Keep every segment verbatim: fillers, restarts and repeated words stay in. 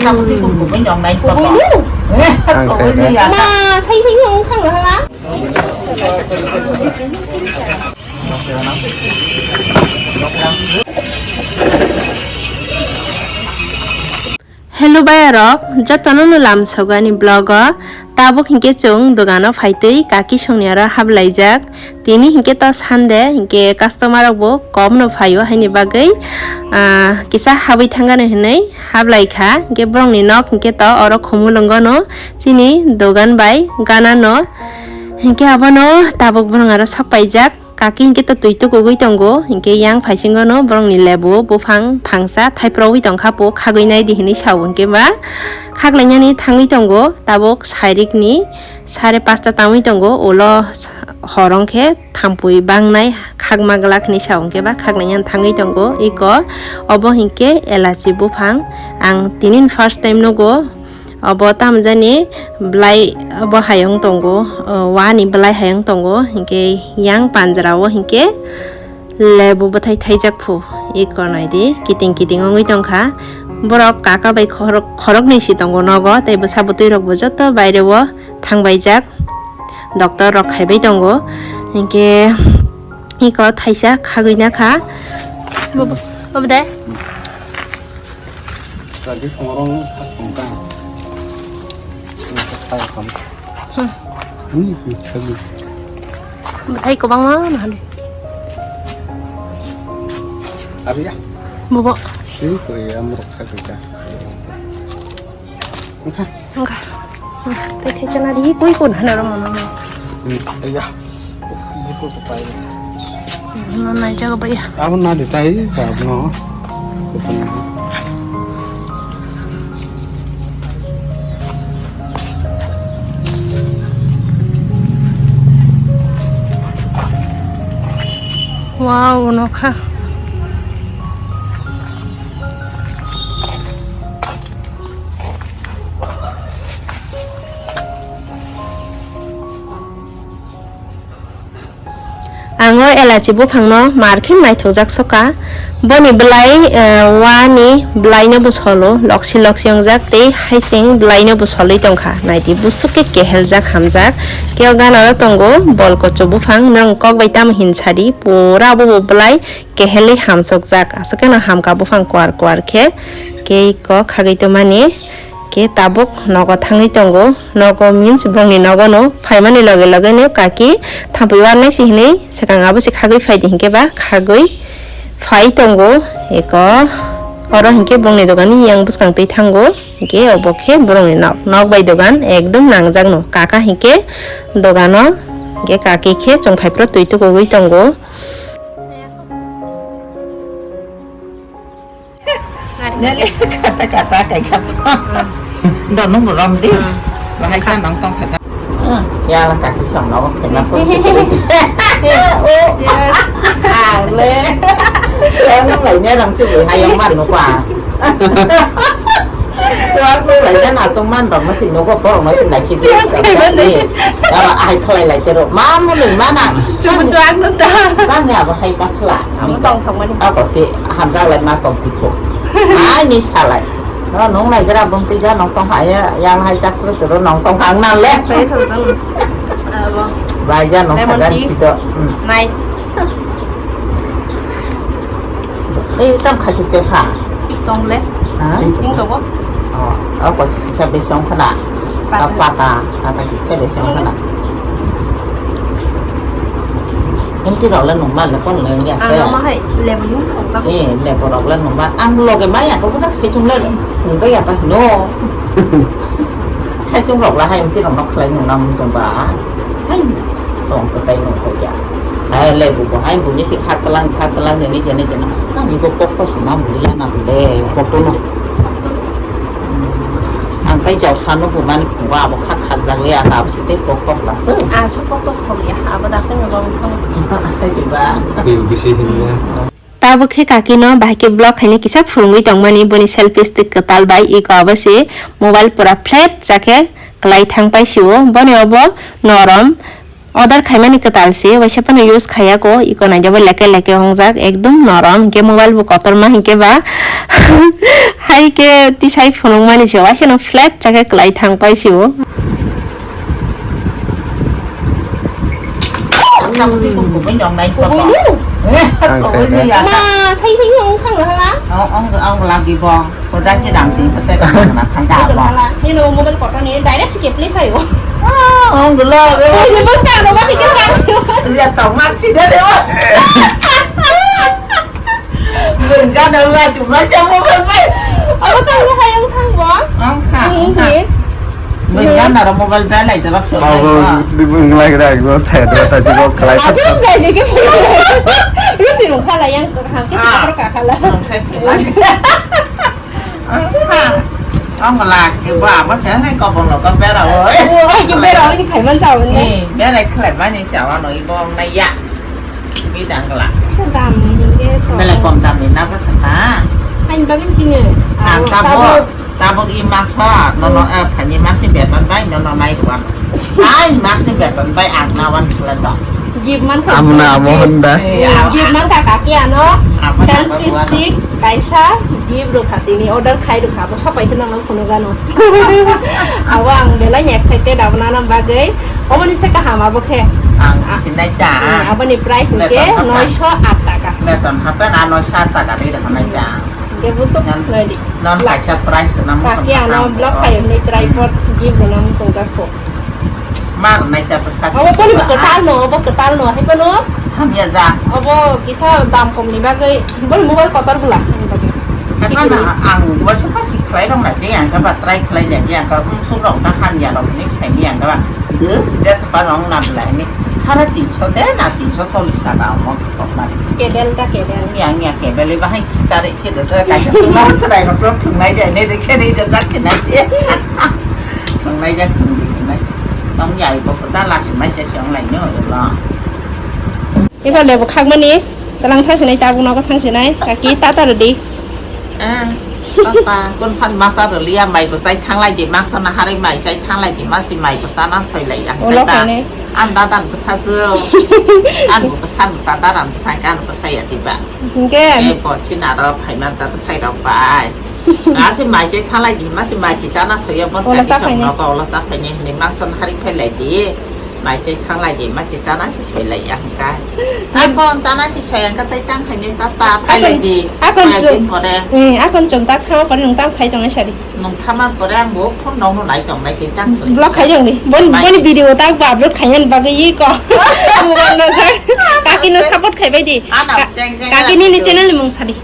Ang Kubui sai nai. Kubui ya. Ma, sai sai nung khang hala. Hello bayarok, jotono no lamsogani vlog o. Tabuk hinkhe chwng dogano phaitwi kaki songni aro hablaijak. Tini hinkhe to Sunday, hinkhe customer rok bo kom no phaio, haini bagwi, ah, kisa habwi thangano hinwi hablaikha. Hinkhe borokni nok hinkhe to oro Khumulwngo no, chini dogan bai gana no. Hinkhe abono tabuk borok aro sok paijak. Kaki hinkhe to twi tukugwi tongo, hinkhe yang phaisingo no borokni lebu buphang phangsa thaiprogwi tongkha, po khagwi naidi hinwi sao, hinkhe ba khaklainani thangwi tongo. Tabuk sairikni sare pasta tangwi tongo, ulo hor wngkhe thampui bangnai khakma glak hinwi sao, hinkhe ba khaklainani thangwi tongo. Iko obo hinkhe elachi buphang, ang tinin first time nugo. Obo tamo jani belai obo hayung tongo, o, wani belai hayung tongo, hinkhe yang panjra o hinkhe lebu bwthai thaijak phu. Iko naidi kiting kiting wngwi tongkha. Borok kaka bai khorok, khoroknwi si tongo nogo, tei bwsa bwtwi rok bo joto baire o thangbaijak. Doctor rok khaibai tongo, hinkhe iko thaisa khagwi nakha. Bobo, bobo de. Tadi songrong khak tongkha. Ini khak tongkha. Hmm. Ini khak tongkha. Bwthai kwbangma nahani. Abi ya. Bobo. Ini koi amrok khak tongkha. Wngkha. Wngkha. Tei thaisa nari koi kun hana rw mano. Hmm, iya. Buku ko pai. No nai jaga bai. Abo nari tai ka no. Wow, nokha. Ang o elachi buphangno mar khe naithokjak soka. Boni bwlai, eh, wani bwlaino bo solo, loksi loksi wngjak tei haising bwlaino bo solwi tongkha. Naidi busuk khe keheljak hamjak. Khe o gana o tongo bol kocho buphang, nwng kok bai tamo hin sadi, pura obo bo bwlai kehelwi hamsokjak. Aswk kheno hamkha buphang kuar kuar khe, khe kok khagwi tongmani. Khe tabuk nogo thangwi tongo. Nogo means bongni nogono phaimani loge logeno kaki thampui warnai si hinwi swkang abo se khagwi phaidi hinkhe ba khagwi phai tongo. Eko oro hinkhe bongni dogani yang bwskang twi thango. Hinkhe obo khe borokni nok, nok bai dogan ekdom nangjakno. Kaka hinkhe dogano hinkhe kaki khe chwng phaiphuru twi tukugwi tongo. Nele kata kata kai kap. Ndo nung rom di. Bahai cha nong tong kha. Ya la kaki song no kai na ko. Oh. Cheers. Ah le. Song no lai ne rang chu hai yang man no kwa. Song no lai ne na song man rong ma sin no ko porong ma sin lai si. Cheers kai ba le. Ya ai khlai lai te ro. Ma mo ni ma na. Chu chu ang no ta. Ba nya ba hai ba khla. Amo tong thangmani. Ako ti hamjak lai ma tong ti ko. Ai ni salai. No nong nai gra bung ti ja nong tong ha ya yang hai jak sro sro nong tong hang na le. Pai thang tang. Abo. Bai ja nong lemon tea. Hajan si do. Hmm. Nice. Eh tam kha chi te ha. Tong le. Ha? Tong to bo. Oh, ako si sa be song khana. Pata. Ah, pata, pata kisa desa wngkha na. Emti rok le nung mal le kon le wngya se. Ano ma hai lebu nung thok ta. Eh, lebu rok le nung mal. Ang loge maya ko budak saichung le nung ya ta hino. Saichung rok le hai emti rok nok khlai nung nam jong ba. Hai tong ko tai nung ko ya. Hai lebu bo hai buni si khak lang khak lang ni jene jene. Nang ni ko pok ko sima buli ya na le. Pok ko no. Ang tai jausa no bumani phungo abo kha khakjak le ata abo se tei pok pok la se. Ah, se pok pok thok ya, abo da phungo bang thok. Tei diba? Tei bisi hinle. Tabuk khe kaki no bahai khe vlog khaina kisa phurungwi tongmani boni selfie stick kwtal bai iko abo se mobile pura flat chakhe kwlai thang paisio boni obo norom. Order khaimani kwtal se, waisa phano use khaiya ko, iko naijabo leke leke hongjak, ekdum norom, hinkhe mobile bo kotorma hinkhe ba Hai khe tisai phunukmani se, waisano flat chakhe kwlai thang pai se o. Ang tabuk twi kung kubui nyong nai Kubui koto. Ang kubui sai ni ya. Ma, sai ni ong thang la hala. Ong, ong, ong lagi bo. Koda si rang ting kete kang na thang ka bo. Hala. Ni no mobile kotor ni direct si keplay phai o. Ah, ong gelo. Oi, ni bus ka no ba ki ka. Ya tong man si de de. Bengkana la cuma camo kan bai. Abo tang lo hayang thang bo. Ang kha, ang kha. Bengkana ro mobile belai dorok so. Abo di bung lai ra go chai do ta di go khlai. Asam jai je ke pura. Rusi rung khala yang ko ham ke pura ka khala. Ang kha. Ang la ke ba ba khe hai ko bolo ko bera oi. Hai ke bera oi khai man chao ni. Ni bera khlai mani chao no i bong na ya. Bidang kala. Sa dam ni hingge to. Belai kom dam ni na ka kata. Hain bagin kini. Ang tabuk, tabuk i masa, nono, eh, phani mas ni beton bai, nono nai ruan. Nai mas ni beton bai ang nawan sila dok. Gift man kha. Amna amo honda. Gift man kha kaki ano. Selfie stick kaisa gift rukha tini order khai rukha abo sopai khe nang phunukgano. Abo ang belai ni excited abo nana bagwi. Oboni se kaham abo khe. Ang sinai ta. Hmm, aboni price hingke noisho aat taka. Beton hapen a noisho aat taka dei rokha nai ta. Hingke busuk nai di. Non kaisa price na mo. Kaki ano block khai ni tripod gift rwna muchung jakho. Mar nai ta bwsa. Abo boni bo kwtal no, abo kwtal no, hai bono. Hamya ja. Abo kisa dam kom ni bagwi, boni mobile kotor bwla. Hai bono ang bwsa pha si khlai rok na je ang ka ba try khlai ja je ang ka um suk rok na hamya rok ni sai ni ang ka ba. De, de sa pa rong na bwla ni. Sara tinso de na tinso chollis taka amo kok na. Kebel ta kebel. Ni ang ya kebel ba hai tare se de ka ka. Mar serai rok thung nai ja ne de khe ni de jak na se. Thung nai ja thung di nai. Tong yai bo kota la si mai se se ong lai no lo. Eba lebo khakmani, talang thang sinai, tabuk nogo thang sinai, kaki tata rwdi. Ah, tata, kun phan masa rwliya, mai bwsai thanglai di, masa naharwi mai chai thanglai di, masi mai bwsa nan soilai ya. Ulo khainai. An dadan bwsajwk, an bwsa tata ran bwsai kan bwsai ya diba. Hingke. E bo sinaro phaiman ta bwsai rok bai. Asi mai se thalai di, masi mai se chana soya bon. Ola kati sa khaini. Nogo ola sa khaini hini mangson hari phailai di. Mai se thalai di, masi chana se soilai ya hingka. Akon chana se soya hingka tai tang khaini ta ta phailai di. Akon, akon. Phailai di chwng, pore. Eh, akon chwng ta thama pore nung tang phai tong sari. Nung thama pore ang bo phone nong nai tong nai tai tang khaini. Block khai jong ni. Bon, mai boni se video ta ba upload khai yan bagwi ko. Mobile no sa. Kaki no support khai bai di. Ana ka-, seng seng kaki ni ni channel ni mung sari.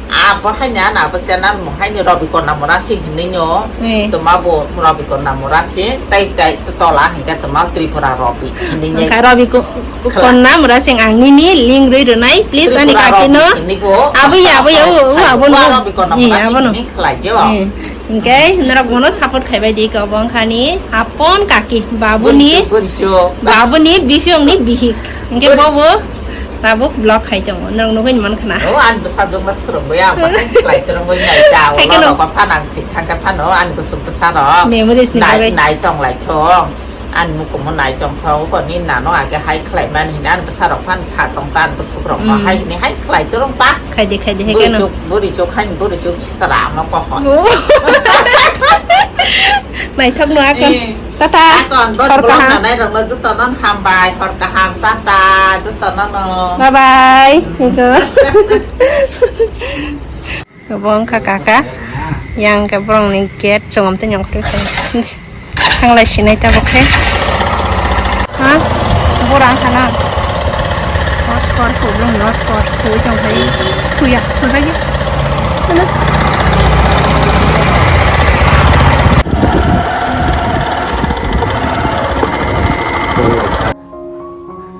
Ah, bo hai na, na bo channel mo hai ni Robi Konna Mura Singh hinwi no. Eh. Toma bo Robi Konna Mura Singh, tai tai to tola hingke toma Tripura Robi hinwi ne. Ka Robi ko-, Konna Mura Singh ang nini link rwi rwnai, please ani kaki no. Tripura Robi hinwi bo. Abo ya, abo ya, o, o, abo no. Robi Konna Mura Singh hinwi khlai jo. Eh. Hingke norok bono support khaibai di ko bongkhani apon kaki babuni, babuni bihik ni bihik. Hingke bobo tabuk block khai tongo, norok nugui man khna. O, ani bwsajwk no swrwngwi ang bahai khlai twrwngwi nai ta, o lorok o phano ang thik thangkhe phano ani bwswk bwsarok memories ni bagwi nai tong lai thung. Ani mukumu nai tong thung, bo ni nano age hai khlai mani hwnwi ani bwsarok phano sa tong ta, ani bwswkrok no hai hwnwi hai khlai twrwng ta. Khaidi, khaidi, hai keno. Buri chuk, buri chuk hai, buri chuk sitra ma pohor. Naithok no akon. Eh. Tata. Akon, hor kaham. Nai rok no joto no hambai, hor kaham, tata, joto no no. Bye bye. Ego. Bo wngkha kaka. Yang ke borok ni gate chungam tei nyong khe. Thanglai sinai tabuk khe. Ha? Bora wngkha na? Hor hor, hor hor, hor hor, hor hor. Thuya, thuya.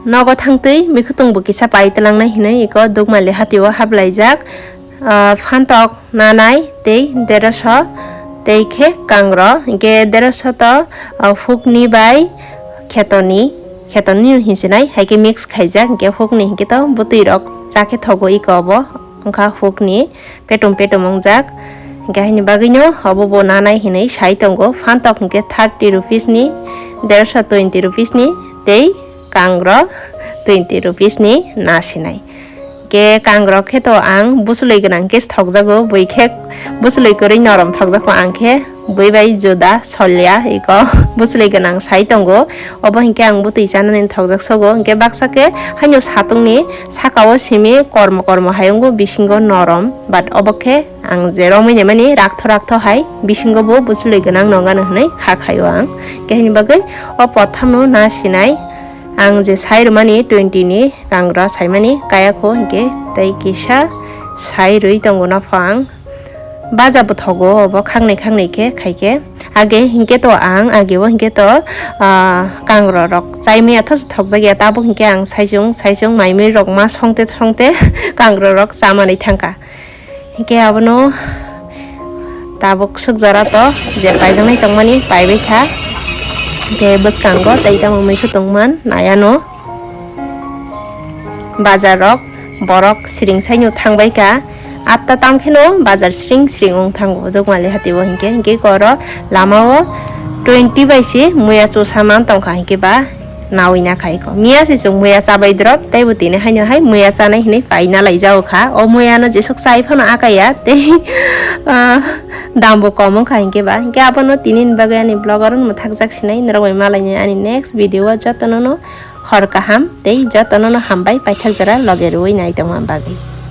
Nogo thangtwi mikhutung bo kisa pai twlangnai hinwi eko Dukmali hatio hablaijak, ah, phantok nanai tei deroso tei khe kangro, hinkhe deroso to, ah, hukni bai khetoni, khetoni hinsinai, haikhe mix khaijak, hinkhe hukni hinkhe to bwtwi rok chakhe thogo eko obo. Wngkha hukni petum petum wngjak. Hinkhe haini bagwino obo bo nanai hinwi sai tongo. Phantok hinkhe thirty rupees ni, dersho twenty rupees ni, tei kangro twenty rupees ni nasinai. Ke kangrok khe to ang bwchwlwi gwnang khe thokjago, bui khe bwchwlwi kwrwi norom thokjakgo, ang khe bui bai juda solya iko bwchwlwi gwnang sai tongo. Obo hinkhe ang bwtwi chanani thokjak sogo, hinkhe baksa khe haino satungni saka o simi kormo kormo hayungo bisingo norom, but obo khe ang je romwi naimani raktho raktho hai bisingo bo bwchwlwi gwnang nongano hwnwi kha khaio ang. Kehini bagwi o pothamno na sinai ang je sai rwmani twenty ni kangra saimani kaya kho hinkhe tei kisa sai rwi tongo nopho ang. Baja bo thogo obo khangnai khangnai khe khaikhe. Age hinkhe to ang age o hinkhe to, ah, kangra rok chai maya tho thokjak ya, tabuk hinkhe ang saichung saichung mai mui rok ma songte songte kangra rok chamani thangkha. Hinkhe abono tabuk suk jora to je paijaknai tongmani paibai kha. Hinkhe bwskango tei tamo mui khe tongman nayano. Bazar rok borok siring saino thangbai kha. Atta tam kheno bazar siring siring wng thango Dukmali hati o hinkhe, hinkhe oro lama o twenty bai se muya chusa man tongkha, hinkhe ba nawi na khai ko. Miya se chwng muya chabai drop, tei bo tini haino hai muya chanai hinui paina lai jao kha. O muya no jesuk chai phano akaya, tei, ah, dam bo kom wngkha hinkhe ba. Hinkhe abono tini ni bagwi ani vlog oro mwthak jak sinai, norok bai malai nai ani next video o. Jotono no hor kaham tei jotono no hambai paithak jora loge rwui nai tongma bagwi.